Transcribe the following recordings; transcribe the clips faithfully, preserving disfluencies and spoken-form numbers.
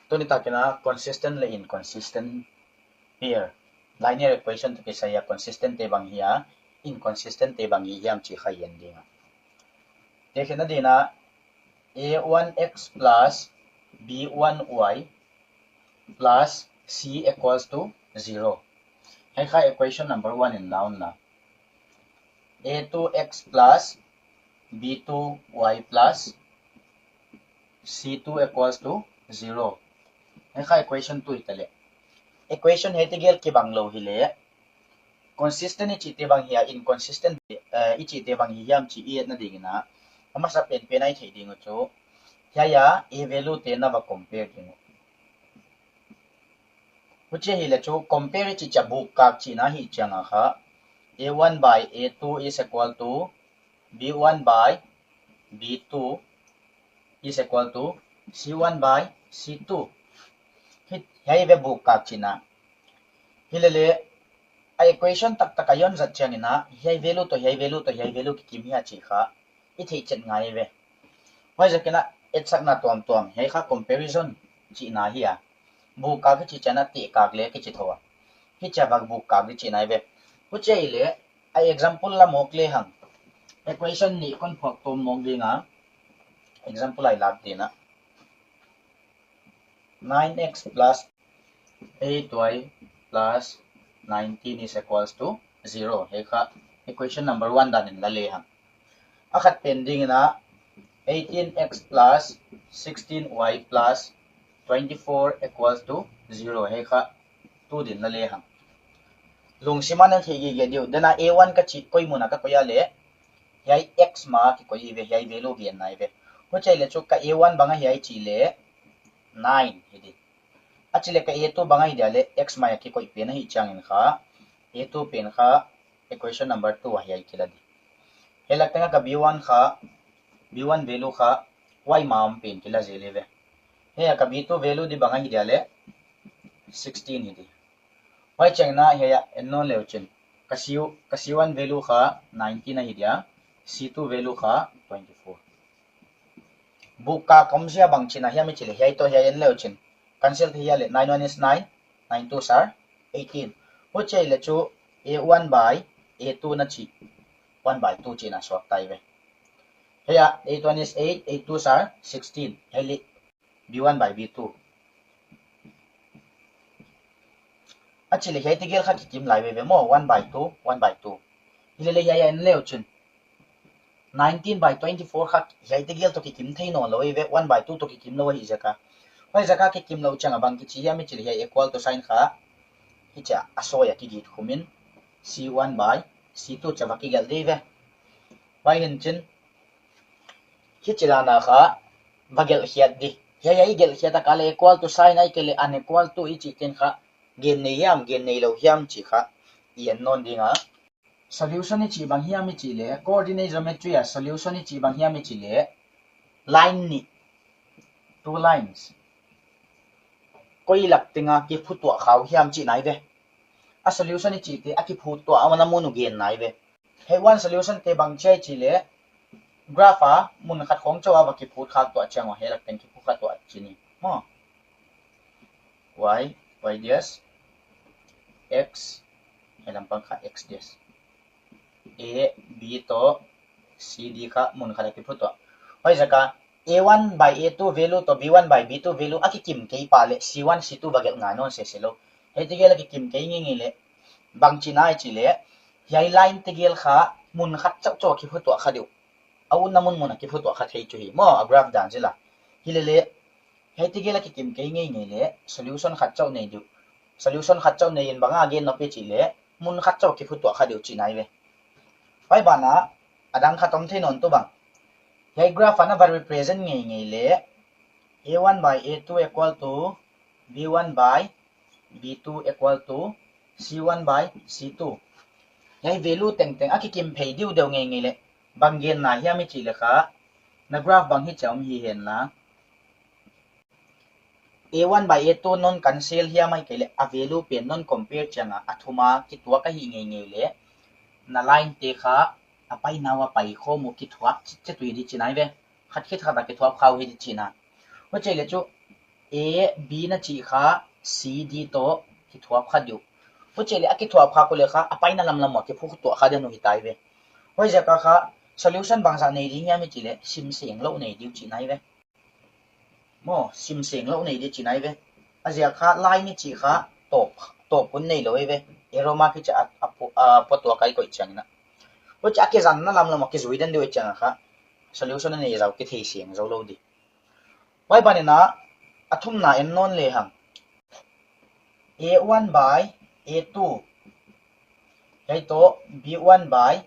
Tuni takin a consistent leh inconsistent pair, linear equation toh kisai a consistent te bang hia, inconsistent te bang hi hiam chih kha en ding a. Tekhinna dingin a, a one x plus b one y plus c equals to zero. Hiai kha equation number one in la un la. A two x plus b two y plus c two equals to zero. Hiai kha equation two hi ta leh. Equation hiai tegel kibang lou hileh, consistent i chihte bang hia, inconsistent, eh, i chihte bang hi hiam chih i etna dingin a, a masa penpen a i theih ding uh chu, hiai a a value te na va compare ding uh. Huchi hileh chu compare i chih chiang bukkak chihna hi chiang a kha, a one by a two is equal to b one by b two is equal to c one by c two. Hi, hiai ve bukkak chihna. Hilele, a equation taktak a i on zat chiangin a, hiai value toh hiai value toh hiai value kikim hia chih kha i theih chet ngai ve. Huaiziakin a, etsakna tuamtuam, hiai kha comparison chihna hi a. Bukkak i chih chiang a tehkak leh kichi thou a. Hichia bang bukkak i chihna hi ve. Huchi hileh, a example la mawk lehang, equation nih kon phuak tuam mawk ding a. Example a i lak ding a. Nine x plus eight y plus nineteen is equals to zero. Hiai kha equation number one dan in la lehang. A khat pen dingin a, eighteen x plus sixteen y plus twenty-four equals to zero. Hiai kha two din la lehang. Lungsim a na theih gige diu. Tuni a a one ka chih koi mun a ka koih a leh, hiai x ma kikoih hi ve, hiai value gen nai ve. Huchi leh chu ka a one bang ahia i chih leh nine hi di. A chih leh ka a two bang ahi dia leh x ma a kikoih pen ahih chiangin kha, a two pen kha equation number two a hiai kila di. Hiai lak teng a ka b one kha, b one value kha y ma om pen kila zel hi ve. Hiai a ka b two value di bang ahi dia leh sixteen hi di. Huai chiangin a hiai a en nawn leu chin, ka c, ka c one value kha nineteen ahi dia, c two value kha twenty-four. Bukkak om zia bang chihna hiam i chih leh hiai toh hiai en leu chin, cancel thei hia leh, nine one is nine, nine twos are eighteen. Huchi leh chu a one by a two na chih, one by two chihna suak ta hi ve. Hiai a eight one is eight, eight twos are sixteen. Hiai leh b one by b two. A chih leh hiai tegel kha kikim lai veve maw, one by two, one by two. Hilele hiai a en leu chin, nineteen by twenty-four kha hiai tegel toh kikim thei nawn lou hi ve, one by two toh kikim lou ahih ziak a. Huaiziak a kikim lou chiang a bang kichi hiam i chih leh hiai equal to sign kha hichia a soi a kigit khum in, c one by c two chia va kigelh di ve. Huai hi'n chin, hichi dan a kha va gelh khiat di. Hiai a i gelh khiat a ka leh equal to sign ahihkeileh unequal to i chih teng kha gen nei hiam, gen nei lou hiam chih kha i en nawn ding a. Solution i chih bang hiam i chih leh, coordinate geometry a solution i chih bang hiam i chih leh, line nih, two lines, koi lak teng a kiphutuah kha uh hiam chihna hi ve. A solution i chihte a kiphutuah a na mun uh genna hi ve. Hiai one solution te bang chia i chih leh, graph a mun khat khawng chauh a va kiphut khak tuah chiang uh, hiai lak teng kiphut khak tuah chih ni maw. Y, y dash, x, hiai lampang kha x dash. A, B toh C, D kha mun khat a kiphut tuah. Huaiziak a a one by a two value toh b one by b two value a kikim kei pah leh c one c two va gelh ngai nawn sese lou. Hiai tegel a kikim kei ngeingei leh bang chihna i chih leh, hiai line tegel kha mun khat chauh chauh a kiphutuah kha di uh. A utna munmun a kiphutuah kha thei chu hi maw, a graph dan zel a. Hilele hiai tegel a kikim kei ngeingei leh solution khat chauh nei di uh. Solution khat chauh nei in bang a gen nop i chih leh, mun khat chauh kiphutuah kha di uh chihna hi ve. Huai ban a, a dang khat om thei nawn tu bang, hiai graph a na va represent ngeingei leh, a one by a two equal to b one by b two equal to c one by c two. Hiai value tengteng a kikim phei diudeu ngeingei leh bang genna hiam i chih leh kha, na graph bang hichia om hi hen la, a one by a two non cancel hiam ahihkeileh a value pen non compare chiang a, a thum a kituak ahi ngeingei leh, na line te kha a paina ua paikhawm uh kithuap chitchet uh hi di chihna hi ve. Khat khit khat a kithuap kha uh hi di chihna. Huchi leh chu A, B na chih kha C, D toh kithuap kha diu. Huchi leh a kithuap khak uleh kha a paina lamlam uah kiphutuah kha den uh hi tai ve. Huaiziak a kha solution bangzah nei ding hiam i chih leh simseng lou nei diu chihna hi ve. Maw, simseng lou nei di chihna hi ve. A ziak kha line i chih kha tawp, tawp hun nei lou hi ve. Arrow mark i chih a, a, a phutuak a i koih chiang in a. Huchi a kizanna lamlam a kizui den diu i chiang a kha solution a nei zou kithei seng zou lou di. Huai ban in a, a thumna en nawn lehang. A one by A two. Hiai toh B one by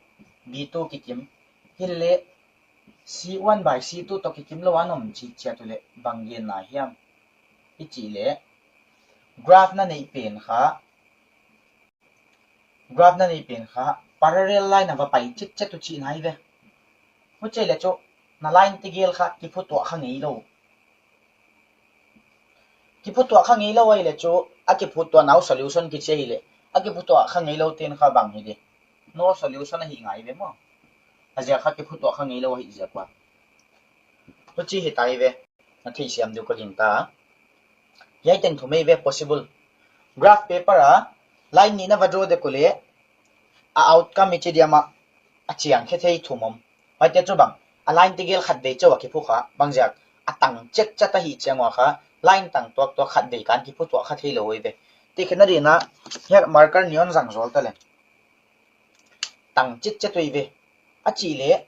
B two kikim. Hileh C one by C two toh kikim lou a na om chih chiat uleh bang genna hiam i chih leh graph na neih pen kha, graph na neih pen kha parallel line a va pai chitchet uh chihna hi ve. Huchi leh chu na line tegel kha kiphutuah kha ngei lou. Kiphutuah kha ngei lou ahihleh chu a kiphutuahna uh solution kichi ahihleh a kiphutuah kha ngei lou ten kha bang hi di. No solution ahi ngai ve maw. A ziak kha kiphutuah kha ngei lou ahih ziak ua. Huchi hi tai ve. Na theisiam diu ka gingta. Hiai teng thum hi ve possible. Graph paper a line nih na va draw dek uleh a outcome i chi diam a, a chiang khe thei thum om. Huaite chu bang, a line tegel khatvei chauh a kiphu kha, bangziak a tang chetchet ahih chiang ua kha line tang tuaktuak khatvei kan kiphutuah kha thei lou uh hi ve. Ti khe na ding a, hiai marker neon zang zual ta leng. Tang chetchet uh hi ve. A chih leh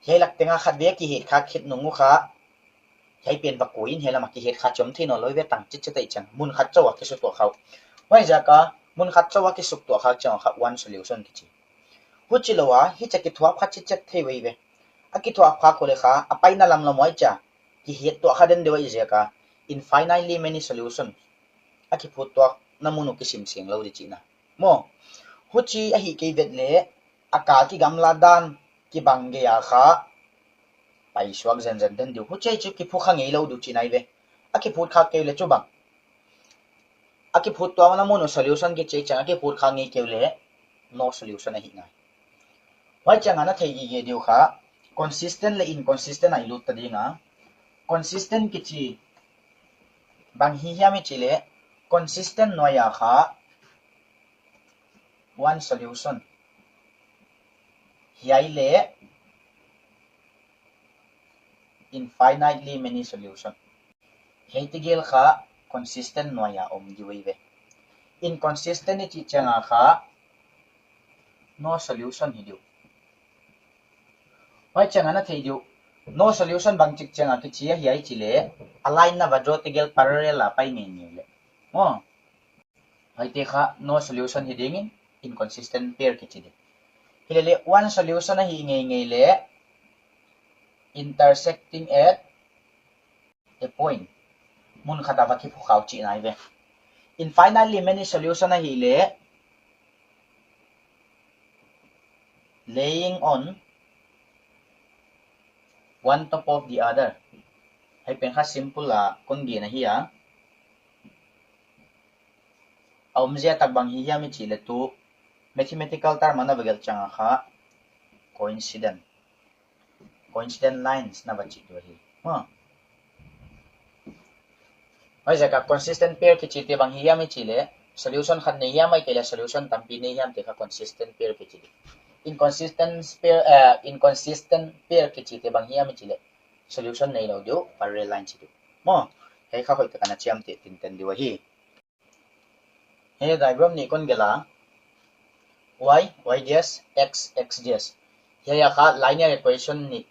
hiai lak teng a khatvei a kihet kha khet nung uh kha hiai pen va kui in hiai lam a kihet kha chom thei nawn lou hi ve, tang chetchet ahih chiang. Mun khat chauh a kisutuah kha uh. Huaiziak a mun khat chauh a kisutuah kha chiang kha one solution kichi. Huchi lou a hichia kithuap kha chetchet thei uh hi ve. A kithuap khak uleh kha a paina lamlam uah hichia kihettuah kha den diu ahih ziak a infinitely many solutions a kiphutuahna mun uh kisimseng lou di chihna. Maw, huchi ahih kei vet leh a kal kigamla dan kibang gei a kha paisuak zenzen den diu. Huchi chu kiphu kha ngei lou diu chihna hi ve. A kiphut kha kei uleh chu bang, a kiphutuahna mun uh solution kichi chiang a kiphut kha ngei kei uleh no solution ahi ngai. Huai chiang a na thei gige diu kha consistent leh inconsistent a i lut ta ding a. Consistent kichi bang hi hiam i chih leh consistent nuai a kha one solution. Hiai leh infinitely many solution. Hiai tegel kha consistent nuai a om diu hi ve. Inconsistent i chih chiang a kha no solution hi diu. Huai chiang a na thei diu. No solution bangchik chiang a kichi ahia i chih leh a line na va draw tegel parallel a pai ngeingei leh. Maw. Huaite kha no solution hi ding in inconsistent pair kichi di. Hileleh one solution ahi ngeingei leh intersecting at a point. Mun khat a va kiphu kha uh chihna hi ve. Infinitely many solution ahihleh laying on one top of the other. Hiai pen kha simple a kon gen ahi a. A omzia tak bang hi hiam i chih leh tu mathematical term a na va gelh chiang a kha coincident. Coincident lines na va chih diu ahi. Maw. Huaiziak a consistent pair kichite bang hi hiam i chih leh solution khat nei hiam ahihkeileh solution tampi nei hiam te kha consistent pair kichi di. Inconsistent pair, eh, inconsistent pair kichite bang hi hiam i chih leh solution nei lou diu, parallel line chi diu. Maw, hiai kha hoihtak a na chiamteh tinten diu ahi. Hiai diagram nih kon gelh a, y, y dash, x, x dash. Hiai a kha linear equation nih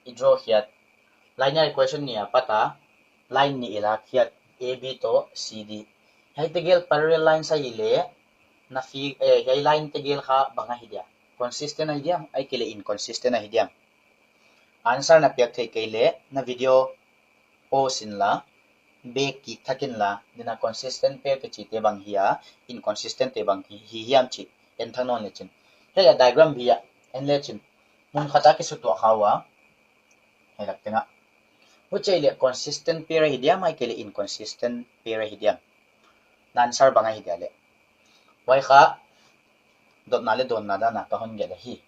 i draw khiat. Linear equation nih apat a line nih i lak khiat, A B toh C D. Hiai tegel parallel lines ahihleh na fi, eh, hiai line tegel kha bang ahi dia? Consistent ahi diam, ahihkeileh inconsistent ahi diam? Answer na piak theih kei leh na video pause inla, back kik thak inla, nina consistent pair kichite bang hia, inconsistent te bang hi, hi hiam chih en thak nawn lechin. Hiai a diagram bia en lechin. Mun khat a kisutuah kha ua. Hiai lak teng a. Huchi leh consistent pair ahi diam, ahihkeileh inconsistent pair ahi diam? Na answer bang ahi dia leh? Huai kha dotna leh dawnna dan a ka hon gelh ahi.